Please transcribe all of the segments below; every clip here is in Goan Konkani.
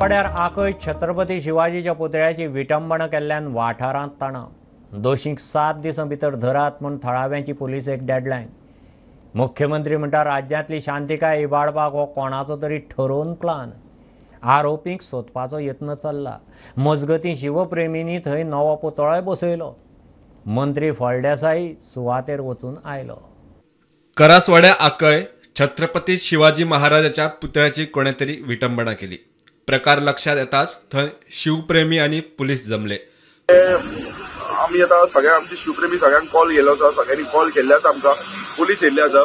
करासवाड्यार आकय छत्रपती शिवाजीच्या पुतळ्याची विटंबना केल्ल्यान वाठारांत तणाव. दोशींक 7 दिसां भितर धरात म्हूण थळाव्यांची पुलिसेक डेडलायन. मुख्यमंत्री म्हणटा राज्यांतली शांतिकाय इबाडपाक हो कोणाचो तरी ठरोवन प्लान. आरोपींक सोदपाचो यत्न चल्ला. मजगतीं शिवप्रेमींनी थंय नवो पुतळोय बसयलो. मंत्री फळदेसाई सुवातेर वचून आयलो. करासवाड्या आकय छत्रपती शिवाजी महाराजाच्या पुतळ्याची कोणेतरी विटंबना केली. प्रकार लक्षात येताच थंय शिवप्रेमी आणि पुलीस जमले. आमी आतां सगळ्या आमचे शिवप्रेमी सगळ्यांक कॉल गेलो आसा, सगळ्यांनी कॉल केल्ले आसा, आमकां पुलीस येयल्ले आसा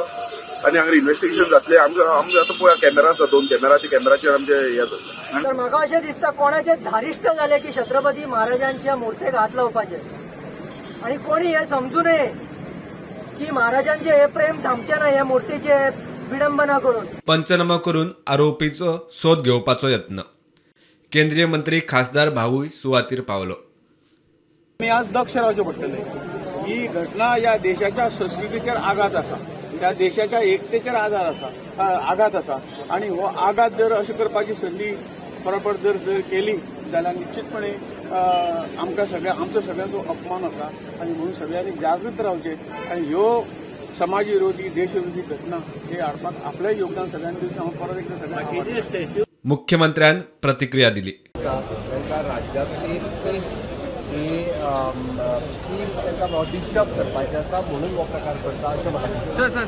आनी हांगा इन्वेस्टिगेशन जातलें. आमकां आमकां आतां पळय कॅमेरा आसा, 2 कॅमेरा, त्या कॅमेराचेर आमचे हे जातलें. तर म्हाका अशें दिसता कोणाचें धारिश्ट जालें की छत्रपती महाराजांच्या मुर्तेक हात लावपाचें आनी कोणी हें समजू नये की महाराजांचें हें प्रेम थांबचें ना हे मुर्तीचें विडंबना करून. पंचनामा करून आरोपीचो सोद घेवपाचो यत्न. केंद्रीय मंत्री खासदार भाऊय सुवातीर पावलो. आमी आज दक्ष रावचें पडटलें. ही घटना ह्या देशाच्या संस्कृतीचेर आघात आसा, ह्या देशाच्या एकतेचेर आधार आसा, आघात आसा आनी हो आघात जर अशें करपाची संदी बरोबर जर जर केली जाल्यार निश्चितपणे आमकां सगळ्या आमचो सगळ्यांचो अपमान आसा आनी म्हणून सगळ्यांनी जागृत रावचें आनी ह्यो समाज विरोधी देशविरोधी घटना हे हाडपाक आपलें योगदान सगळ्यांनी दिवचें. हांव परत एकदां सगळ्यांक मुख्यमंत्र्यान प्रतिक्रिया दिली. राज्यांतली पीस तांकां डिस्टर्ब करपाचें आसा म्हणून हो प्रकार करता अशें म्हाका दिसता.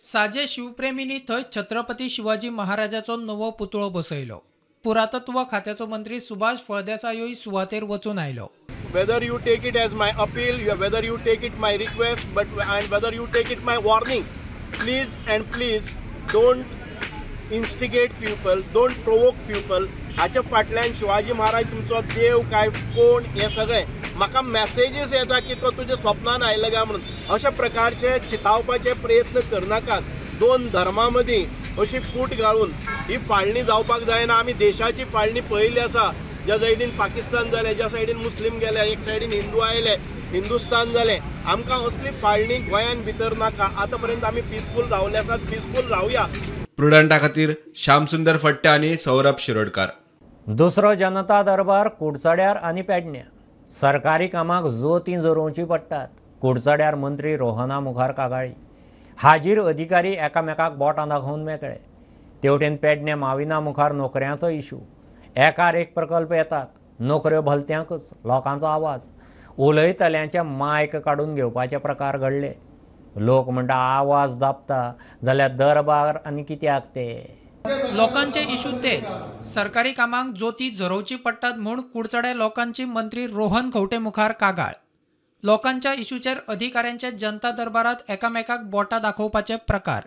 साजे शिवप्रेमींनी थंय छत्रपती शिवाजी महाराजाचो नवो पुतळो बसयलो. पुरातत्व खात्याचो मंत्री सुभाष फळदेसायूय सुवातेर वचून आयलो. Whether you take it as my appeal, whether you take it my request, but and whether you take it my warning, please and please don't instigate people, don't provoke people. हाच्या फाटल्यान शिवाजी महाराज तुमचो देव काय कोण हें सगळें म्हाका मॅसेजीस येता की तो तुज्या स्वप्नान आयलो काय म्हणून. अशा प्रकारचे चितावपाचे प्रयत्न करनाकात. 2 धर्मां मदीं अशी फूट घालून ही फाळणी जावपाक जायना. आमी देशाची फाळणी पळयल्ली आसा. ज्या सायडीन पाकिस्तान जालें, ज्या सायडीन मुस्लीम गेले, एक सायडीन हिंदू आयले, हिंदुस्तान जालें. आमकां असली फाळणी गोंयान भितर नाका. आतां पर्यंत आमी पिसफूल रावले आसात, पिसफूल रावया. प्रुडंटा खातीर श्यामसुंदर फट्टे आनी सौरभ शिरोडकार. दुसरो जनता दरबार कुडचड्यार आनी पेडण्या. सरकारी कामाक जोतीं जोरोवचीं पडटात. कुडचड्यार मंत्री रोहना मुखार कागाळी. हाजीर अधिकारी एकामेकाक बोटां दाखोवन मेकळे. तेवटेन पेडण्या माविना मुखार नोकऱ्यांचो इशू. एकार एक प्रकल्प येतात, नोकऱ्यो भलत्यांकच, लोकांचो आवाज. उलयतल्यांचे मायक काडून घेवपाचे प्रकार घडले. लोक म्हणटा आवाज दाबता जाल्यार दरबार आनी कित्याक ते. लोकांचे इशू तेच. सरकारी कामांक जोती झरोवची पडटात म्हूण कुडचड्या लोकांची मंत्री रोहन खंवटे मुखार कागाळ. लोकांच्या इशूचेर अधिकाऱ्यांच्या जनता दरबारात एकामेकाक बोटां दाखोवपाचे प्रकार.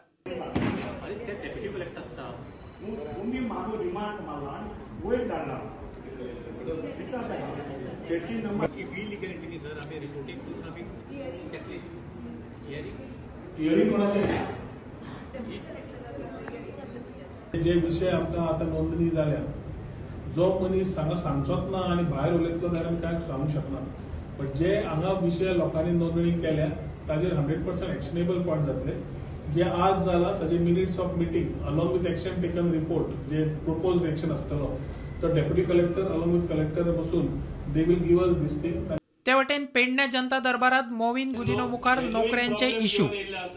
जे विशय आमकां आतां नोंदणी जाल्या, जो मनीस हांगा सांगचोच ना आनी भायर उलयतलो जाल्यार आमी कांय सांगूंक शकना. बट जे हांगा विशय लोकांनी नोंदणी केल्या ताजेर 100% एक्शनेबल पॉयंट जातले. जे आज जाला ताजे minutes of meeting along with action taken report J propose action आसतलो तो deputy collector along with collector बसून they will give us this thing. ते वटेन पेडण्या जनता दरबारात मोविन गुदिनो मुखार नोकऱ्यांचे इशू.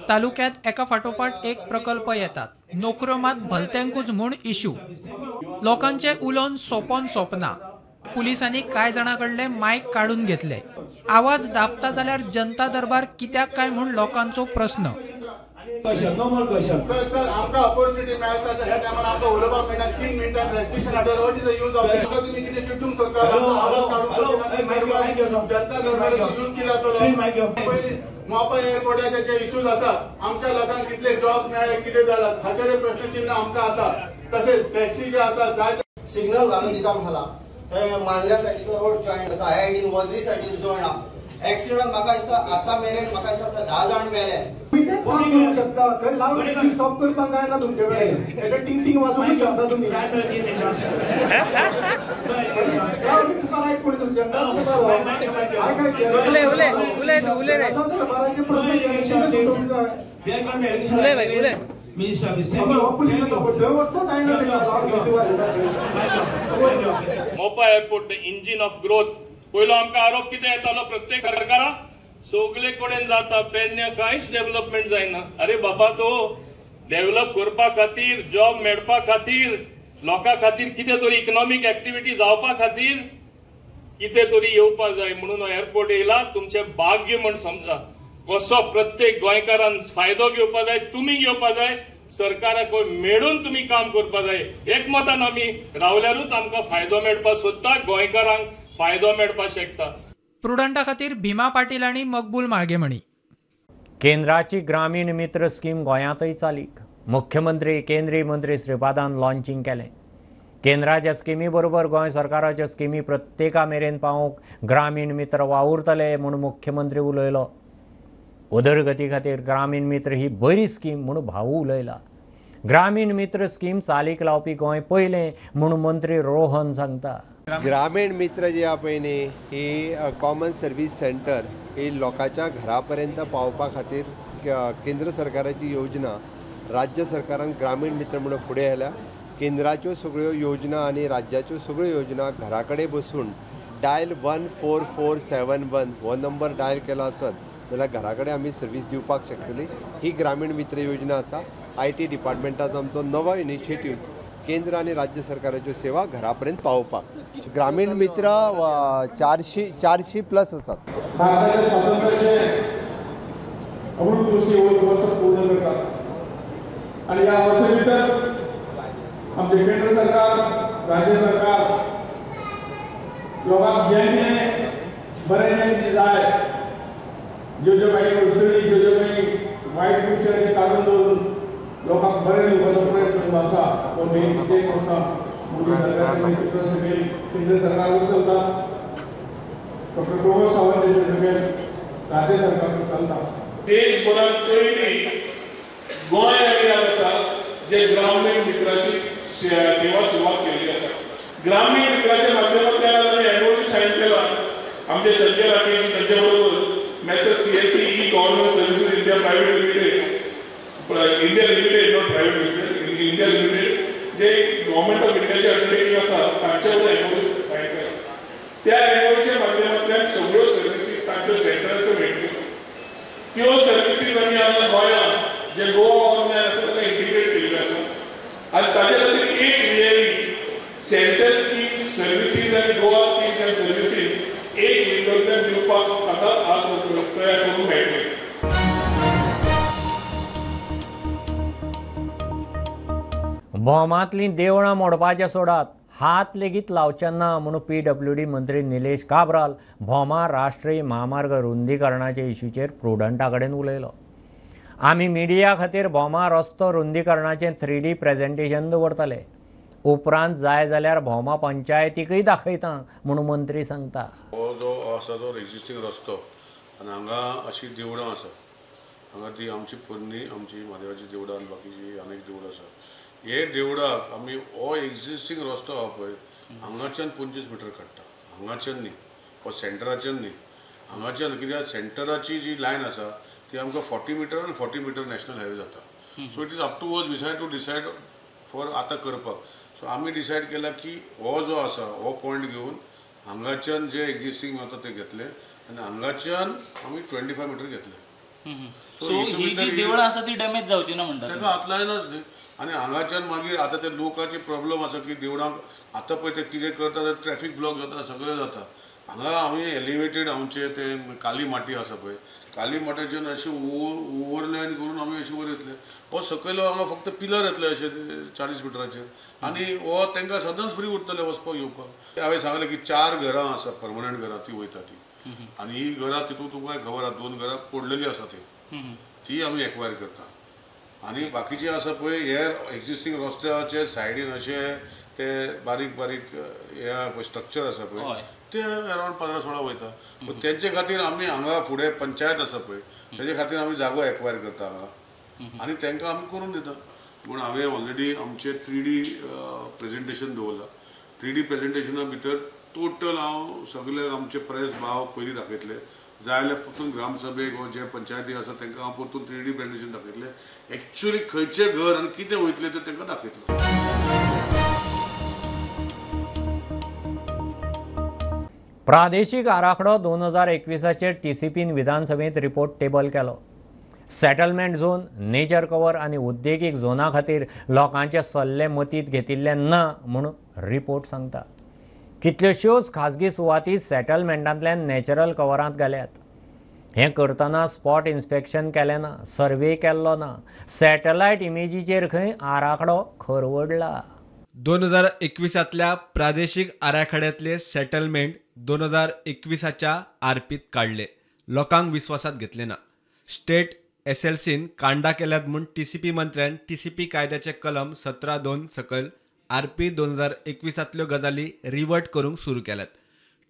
तालुक्यात एका फाटोफाट एक प्रकल्प येतात, नोकऱ्यो मात भलत्यांकूच म्हूण इशू. लोकांचे उलोवन सोंपोन सोंपना. पुलिसांनी कांय जाणां कडले मायक काडून घेतले. आवाज दाबता जाल्यार जनता दरबार कित्याक काय म्हूण लोकांचो प्रस्न. सर आमकां ऑपॉर्च्युनिटी मेळटा तर ह्या टायमार आमकां उलोवपाक मेळना. 3 मिनटां रेस्ट्रिक्शन आसा. What is the use of तुमी कितें चिंतूंक सोदता? आवाज काडूंक सोदता, जनता दरबाराचो यूज कितें जातलो? मोपा एअरपोर्टाचे जे इश्यूज आसा, आमच्या लोकांक कितले जॉब्स मेळ्ळे, कितें जाला, हाचेर प्रश्नचिन्ह आमकां आसा. तशेंच टॅक्सी जे आसा जाय सिग्नल घालून दिता खाला थंय मांजऱ्या सायडीचो रोड जॉयंट आसा, आयआयटीन वजरी सायडीन जॉयंट आसा. एक्सिडंट म्हाका दिसता आतां मेरेन म्हाका दिसता 10 जाण मेले. शकता थंय लावड स्टॉप करपाक काय ना तुमचे कडेन, तेका टिंग टिंग वाजोवंक शकता तुमी. Mopa airport the engine of growth. पयलो आमकां आरोप कितें येतालो प्रत्येक सरकारा सगळे कडेन जाता पेडण्या कांयच डेव्हलपमेंट जायना. अरे बाबा तो डेव्हलप करपा खातीर जॉब मेळपा खातीर लोकां खातीर कितें तरी इकॉनॉमीक एक्टिविटी जावपा खातीर कितें तरी येवपा जाय म्हणून एअरपोर्ट येयला. तुमचें भाग्य म्हण समजा कसो प्रत्येक गोंयकारान फायदो घेवपा जाय, तुमी घेवपा जाय, सरकाराक मेळून तुमी काम करपा जाय. एकमतान आमी रावल्यारूच आमकां फायदो मेळपा सोदता, गोंयकारांक फायदो मेळपा शकता. प्रुडंटा खातीर भीमा पाटील आनी मकबूल माळगेमणी. केंद्राची ग्रामीण मित्र स्कीम गोंयांतय चालीक. मुख्यमंत्री केंद्रीय मंत्री श्रीपादान लॉन्चिंग केलें. केंद्राच्या स्किमी बरोबर गोंय सरकाराच्यो स्किमी प्रत्येका मेरेन पावोवंक ग्रामीण मित्र वावुरतले म्हूण मुख्यमंत्री उलयलो. उदरगती खातीर ग्रामीण मित्र ही बरी स्कीम म्हूण भाऊ उलयला. ग्रामीण मित्र स्कीम चालीक लावपी गोंय पयलें म्हूण मंत्री रोहन सांगता. ग्रामीण मित्र जी आहा पळय न्ही ही कॉमन सर्वीस सेंटर ही लोकांच्या घरा पर्यंत पावपा खातीर केंद्र सरकाराची योजना राज्य सरकारान ग्रामीण मित्र म्हणून फुडें आयल्या. केंद्राच्यो सगळ्यो योजना आनी राज्याच्यो सगळ्यो योजना घरा कडेन बसून डायल 14471 हो नंबर डायल केलो आसत जाल्यार घरा कडेन आमी सर्वीस दिवपाक शकतली. ही ग्रामीण मित्र योजना आसा. I T डिपार्टमेंटाचो आमचो नवो इनिशिएटिव्स केंद्र आनी राज्य सरकाराच्यो सेवा घरा पर्यंत पावोवपाक. ग्रामीण मित्र 400 प्लस आसात. भारताच्या स्वातंत्र्याचे अमृत महोत्सव पूर्ण करतात आणि या वर्षा भितर आमचे केंद्र सरकार राज्य सरकार लोकांक जें कितें बरें जें कितें जाय ज्यो ज्यो काही अडचणी ज्यो ज्यो काही वायट गोश्टी काडून दवरून लोकांक बरें दिवपाचो प्रयत्न आसा तो मेन एक वर्सा मोदी सरकाराचे नेतृत्व सकयल केंद्र सरकारूच चलता, डॉक्टर प्रमोद सावंत हांचे सकयल राज्य सरकारूच चलता. देशभरात पयली गोंय आमी आसा जे ग्रामीण मित्राची सेवा सुरवात केल्ली आसा. ग्रामीण मित्राच्या माध्यमांतल्यान आमी एमओयू सायन केला आमचे संजय राकेश तांच्या बरोबर Messrs CSC e government services India private limited, India limited not private limited, India limited J government of इंडियाचे अंडरटेकिंग आसा तांच्या बरोबर एमओयू सायन केला. त्या एमओयूच्या माध्यमांतल्यान सगळ्यो सर्विसीस तांच्यो सेंटराच्यो मेळटल्यो. त्यो सर्विसीस आमी आतां गोंयांत जे गोवा ऑनलायन आसा ताका इंटिग्रेट केल्ल्यो आसा आनी ताचे खातीर एक रियली सेंटर स्कीम सर्विसीस आनी गोवा स्किम्स आनी सर्विसीस एक विंडोंतल्यान दिवपाक आतां आज तयार करूंक मेळटलें. भोमांतलीं देवळां मोडपाचें सोडात, हात लेगीत लावचे ना म्हूण पीडब्ल्यूडी मंत्री निलेश काब्राल भोमा राष्ट्रीय म्हामार्ग रुंदीकरणाचे इश्यूचेर प्रुडंटा कडेन उलयलो. आमी मिडिया खातीर भोमा रस्तो रुंदीकरणाचें 3D presentation दवरतले, उपरांत जाय जाल्यार भोमा पंचायतीकय दाखयता म्हूण मंत्री सांगता. हो जो आसा जो एक्झिस्टींग रस्तो आनी हांगा अशी देवळां आसा, हांगा ती आमची पोरणी आमची म्हादेवाची देवळां आनी बाकीची अनेक देवळां आसा. हे देवळाक आमी हो एक्झिस्टींग रस्तो आहा पळय हांगाच्यान 25 मिटर काडटा, हांगाच्यान न्ही, हो सेंटराच्यान न्ही, हांगाच्यान कित्याक सेंटराची जी लायन आसा ती आमकां 40 मिटर आनी 40 मिटर नॅशनल हायवे जाता. So it is up to us decide to decide for आतां करपाक. सो आमी डिसायड केला की हो जो आसा हो पॉयंट घेवन हांगाच्यान जे एक्झिस्टींग वता ते घेतले आनी हांगाच्यान आमी 25 मिटर घेतले. सो ही जी देवळां आसा ती डॅमेज जावची ना म्हणटा, ताका हात लायनाच न्ही. आनी हांगाच्यान मागीर आतां ते लोकांचे प्रॉब्लम आसा की देवळांक आतां पळय ते कितें करता, ट्रॅफीक ब्लॉक जाता, सगळें जाता. हांगा आमी एलिवेटेड आमचे ते काली माटी आसा पळय, काली माट्याच्यान अशें ओवरलायन करून आमी अशें वर येतले. हो सकयल हांगा फक्त पिलर येतले अशे 40 मिटराचेर आनी हो तांकां सदांच फ्री उरतले वचपाक येवपाक. हांवें सांगलें की 4 घरां आसा परमनंट घरां ती वयता ती, आनी ही घरां तितून तुमकां खबर आसा 2 घरां पडलेली आसा ती आमी एक्वायर करता. आनी बाकीचे आसा पळय हे एक्झिस्टींग रस्त्याचे सायडीन अशे ते बारीक बारीक हे पळय स्ट्रक्चर आसा पळय ते अरावंड 15-16 वयता. तेंचे खातीर आमी हांगा फुडें पंचायत आसा पळय तेजे खातीर आमी जागो एक्वायर करता हांगा आनी तांकां आमी करून दिता. पूण हांवें ऑलरेडी आमचें 3D presentation दवरलां. 3D प्रेजेंटेशना भितर टोटल हांव सगळे आमचे प्रेस भाव पयलीं दाखयतले, जाय जाल्यार परतून ग्रामसभेक वा जे पंचायती आसा तांकां हांव परतून 3D presentation दाखयतलें. एक्चुअली खंयचें घर आनी कितें वयतलें तें तांकां दाखयतलें. प्रादेशीक आराखडो 2021 टीसीपीन विधानसभेंत रिपोर्ट टेबल केलो. सेटलमेंट झोन, नेचर कवर आनी उद्देगीक झोना खातीर लोकांचे सल्ले मतींत घेतिल्ले ना म्हूण रिपोर्ट सांगता. कितल्योश्योच खाजगी सुवाती सेटलमेंटांतल्यान नॅचरल कवरांत घाल्यात. हें करतना स्पॉट इन्स्पेक्शन केलें ना, सर्वे केल्लो ना, सॅटलायट इमेजीचेर खंय आराखडो खरवडला. 2021 प्रादेशीक आराखड्यांतले सेटलमेंट 2021 आरपीत काडले, लोकांक विस्वासात घेतले ना. स्टेट एसएलसीन कांडा केल्यात म्हूण टीसीपी मंत्र्यान टीसीपी कायद्याचे कलम 17(2) सकयल आरपी 2021 गजाली रिवर्ट करूंक सुरू केल्यात.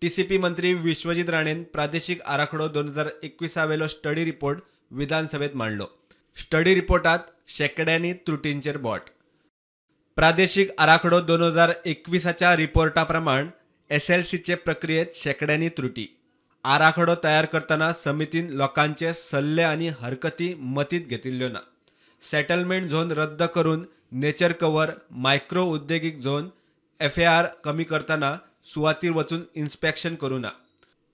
टीसीपी मंत्री विश्वजीत राणेन प्रादेशीक आराखडो 2021 स्टडी रिपोर्ट विधानसभेत मांडलो. स्टडी रिपोर्टात शेंकड्यांनी त्रुटींचेर बोट. प्रादेशीक आराखडो 2021 रिपोर्टा प्रमाण एसएलसीचे प्रक्रियेत शेंकड्यांनी त्रुटी. आराखडो तयार करतना समितीन लोकांचे सल्ले आनी हरकती मतींत घेतिल्ल्यो ना. सेटलमेंट झोन रद्द करून नेचर कवर, मायक्रो उद्देगीक झोन, एफएआर कमी करतना सुवातीर वचून इन्स्पेक्शन करूं ना.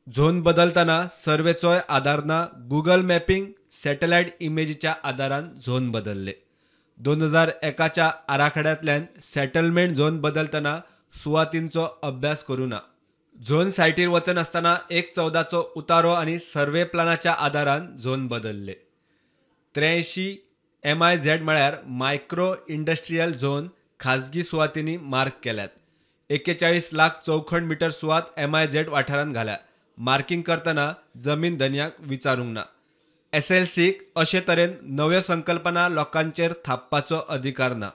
झोन बदलतना सर्वेचोय आदार ना. गुगल मॅपिंग, सॅटेलायट इमेजीच्या आदारान झोन बदलले. 2001 आराखड्यांतल्यान सेटलमेंट झोन बदलतना सुवातींचो अभ्यास करूं ना. झोन सायटीर वचनासतना 1/14 उतारो आनी सर्वे प्लानाच्या आदारान झोन बदलले. 83 MIZ म्हळ्यार मायक्रो इंडस्ट्रियल झोन खाजगी सुवातींनी मार्क केल्यात. 41 लाख चौखण मिटर सुवात MIZ वाठारांत घाल्या. मार्किंग करतना जमीन धनयाक विचारूंक ना. एसएलसीक अशे तरेन नव्यो संकल्पना लोकांचेर थापपाचो अधिकार ना.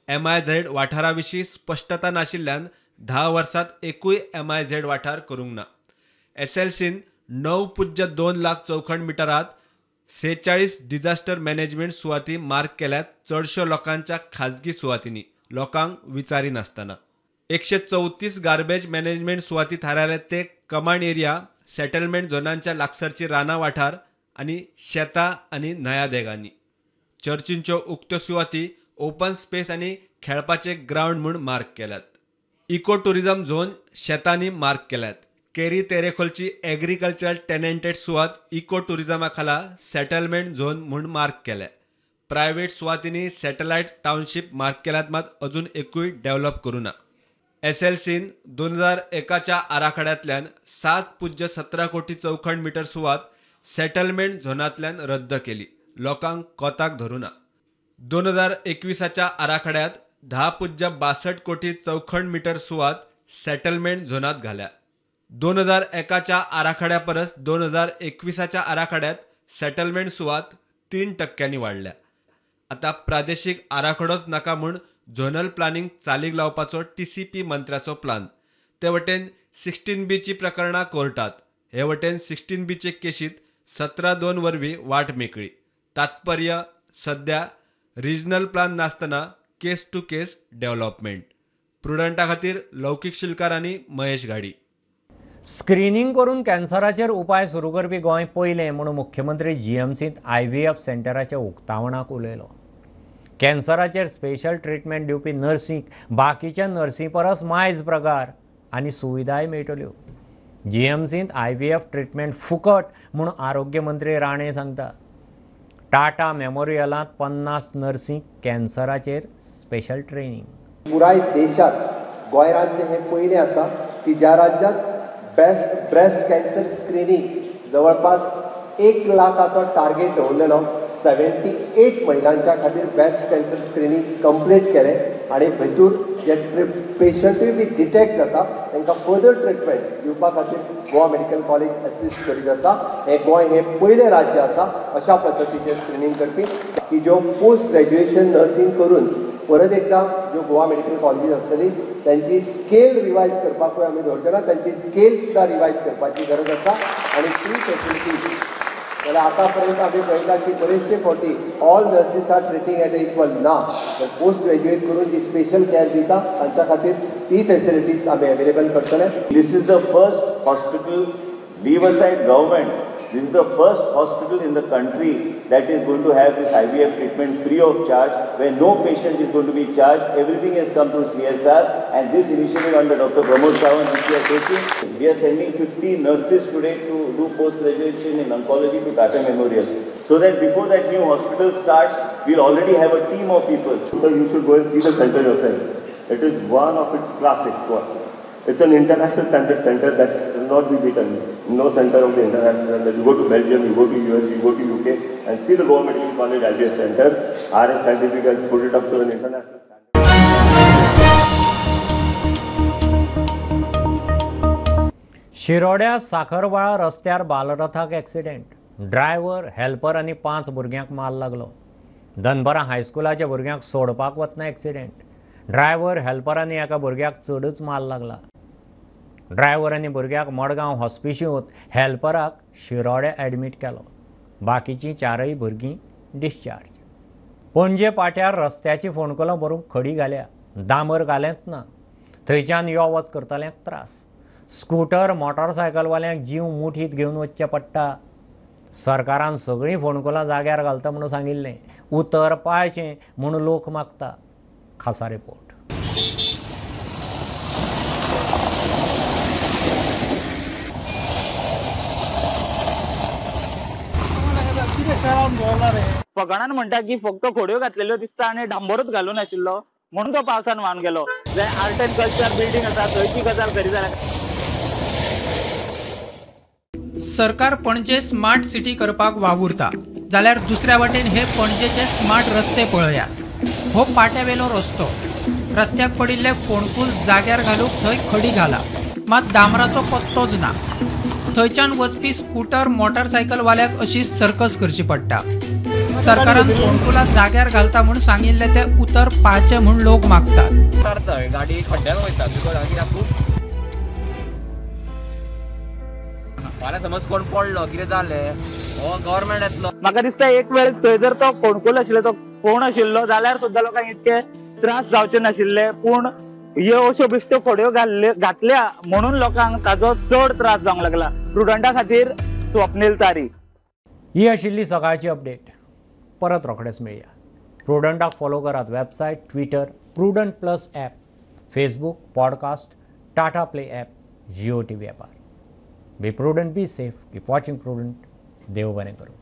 MIZ वाठारा विशीं स्पश्टता नाशिल्ल्यान 10 वर्सांत एकूय MIZ वाठार करूंक ना. एसएलसीन 9.2 लाख चौखण मिटरांत 46 डिझास्टर मॅनेजमेंट सुवाती मार्क केल्यात, चडश्यो लोकांच्या खाजगी सुवातींनी, लोकांक विचारिनासतना. 134 गार्बेज मॅनेजमेंट सुवाती थारायल्यात ते कमांड एरिया, सेटलमेंट झोनांच्या लागसरची रानां वाठार आनी शेतां आनी न्हंया देगांनी. चर्चींच्यो उक्त्यो सुवाती ओपन स्पेस आनी खेळपाचे ग्रावंड म्हूण मार्क केल्यात. इको टुरिझम झोन शेतांनी मार्क केल्यात. केरी तेरेखोलची एग्रीकल्चर टेनेंटेड सुवात इको टुरिझमा खाला सेटलमेंट झोन म्हूण मार्क केल्या. प्रायव्हेट सुवातींनी सॅटेलायट टावनशीप मार्क केल्यात, मात अजून एकूय डेव्हलप करूं ना. एसएलसीन 2001 आराखड्यांतल्यान 7.17 कोटी चौखण मिटर सुवात सेटलमेंट झोनांतल्यान रद्द केली, लोकांक कोताक धरूं ना. 2021 आराखड्यांत 10.62 कोटी चौखण मिटर सुवात सेटलमेंट झोनांत घाल्या. 2001 आराखड्या परस 2021 आराखड्यांत सेटलमेंट सुवात 3% वाडल्या. आतां प्रादेशीक आराखडोच नाका म्हूण झोनल प्लानिंग चालीक लावपाचो टीसीपी मंत्र्याचो प्लान. ते वटेन 16Bची प्रकरणां कोर्टात, हे वटेन 16Bचे केशीत 17(2) वरवीं वाट मेकळी. तात्पर्य सद्या रिजनल प्लान नासतना केस टू केस डेव्हलपमेंट. प्रुडंटा खातीर लौकीक शिलकार आनी महेश घाडी. स्क्रिनींग करून कॅन्सराचेर उपाय सुरू करपी गोंय पयलें म्हूण मुख्यमंत्री जीएमसींत IVF सेंटराच्या उक्तावणाक उलयलो. कॅन्सराचेर स्पेशल ट्रिटमेंट दिवपी नर्सींक बाकीच्या नर्सी परस मायज प्रकार आनी सुविधाय मेळटल्यो. जीएमसींत IVF treatment फुकट म्हूण आरोग्य मंत्री राणे सांगता. टाटा मेमोरियलांत 50 नर्सींक कॅन्सराचेर स्पेशल ट्रेनिंग. पुराय देशात गोंय राज्य हें पयलें आसा की ज्या राज्यात ब्रेस्ट कॅन्सर स्क्रिनींग जवळपास 1 लाखाचो टार्गेट दवरलेलो. 78 महिलांच्या खातीर ब्रेस्ट कॅन्सर स्क्रिनींग कंप्लीट केलें आनी भितूर जे पेशंटूय बी डिटेक्ट जाता तांकां फर्दर ट्रिटमेंट दिवपा खातीर गोवा मेडिकल कॉलेज असिस्ट करीत आसा. हें गोंय हें पयलें राज्य आसा अशा पद्दतीचें स्क्रिनींग करपी की ज्यो पोस्ट ग्रॅज्युएशन नर्सिंग करून परत एकदां ज्यो गोवा मेडिकल कॉलेजीस आसतली तांची स्केल रिवायज करपाकूय आमी दवरचे ना, तांची स्केल सुद्दां रिवायज करपाची गरज आसा. आनी ती फेसिलिटी जाल्यार आतां पर्यंत आमी पळयलां की बरेचशे फावटी all nurses are treating at equal ना, तर पोस्ट ग्रॅज्युएट करून जी स्पेशल केअर दिता तांच्या खातीर ती फेसिलिटीज आमी अवेलेबल करतले. This is the first hospital, leave aside government, This is the first hospital in the country that is going to have this IVF treatment free of charge, where no patient is going to be charged. Everything has come through CSR, and this initiative under Dr. Pramod Sawant which we are taking. We are sending 50 nurses today to do post-graduation in oncology to Tata Memorial, so that before that new hospital starts, we'll already have a team of people. So you should go and see the center yourself. It is one of its classic work. It's an international standard center that will not be beaten. No center of the international standard. You go to Belgium, you go to US, you go to UK and see the Goa Medical College IVF Center. RS Scientific has put it up to an international standard. शिरोड्या साखरवाळा रस्त्यार बालरथाक एक्सिडेंट. ड्रायव्हर, हेल्पर आनी 5 भुरग्यांक माल लागलो. दनपरां हायस्कुलाच्या भुरग्यांक सोडपाक वतना एक्सिडेंट. ड्रायव्हर, हेल्पर आनी एका भुरग्याक चडच माल लागला. ड्रायव्हर आनी भुरग्याक मडगांव हॉस्पिशियोत, हेल्पराक शिरोड्या ॲडमीट केलो. बाकीचीं 4 भुरगीं डिस्चार्ज. पणजे पाट्यार रस्त्याची फोंडकुलां भरूंक खडी घाल्या, डांबर घालेंच ना. थंयच्यान यो वच करतल्यांक त्रास. स्कूटर, मोटरसायकलवाल्यांक जीव मुठीत घेवन वचचें पडटा. सरकारान सगळीं फोंडकुलां जाग्यार घालता म्हणून सांगिल्लें, उतर पाळचें म्हूण लोक मागता. खासा रिपोर्ट. फकाणान म्हणटा की फक्त खोड्यो घातलेल्यो दिसता आनी डांबरूच घालून आशिल्लो म्हणून तो पावसान व्हांवन गेलो. जाल्यार आर्ट अँड कल्चर बिल्डींग आसा थंयची गजाल खरी जाल्या. सरकार पणजे स्मार्ट सिटी करपाक वावुरता जाल्यार दुसऱ्या वाटेन हे पणजेचे स्मार्ट रस्ते पळयात. हो पाट्यावेलो रस्तो, रस्त्याक पडिल्ले फोंडकूल जाग्यार घालूंक थंय खडी घाला, मात डांबराचो पत्तोच ना. थंयच्यान वचपी स्कूटर, मोटरसायकलवाल्याक अशी सर्कस करची पडटा. सरकारान फोंडकुलां जाग्यार घालता म्हूण सांगिल्लें तें उतर पाळचें म्हूण लोक मागतात. गाडी खड्ड्यान वयता because खूब फाल्यां समज कोण पडलो कितें जालें हो गव्हर्मेंट येतलो. म्हाका दिसता एक वेळ थंय जर तो फोंडकूल आशिल्लो, तो कोण आशिल्लो जाल्यार सुद्दां लोकांक इतके त्रास जावचे नाशिल्ले. पूण ह्यो अश्यो बेश्ट्यो खोड्यो घातल्या म्हणून लोकांक ताजो चड त्रास जावंक लागला. प्रुडंटा खातीर स्वप्नील तारी. ही आशिल्ली सकाळची अपडेट. परत रोखडेच मेळया. प्रुडंटाक फॉलो करात website, Twitter, Prudent plus app, Facebook, podcast, Tata Play app, Jio TV ॲपार. Be prudent, be safe, keep watching Prudent. देव बरें करूं.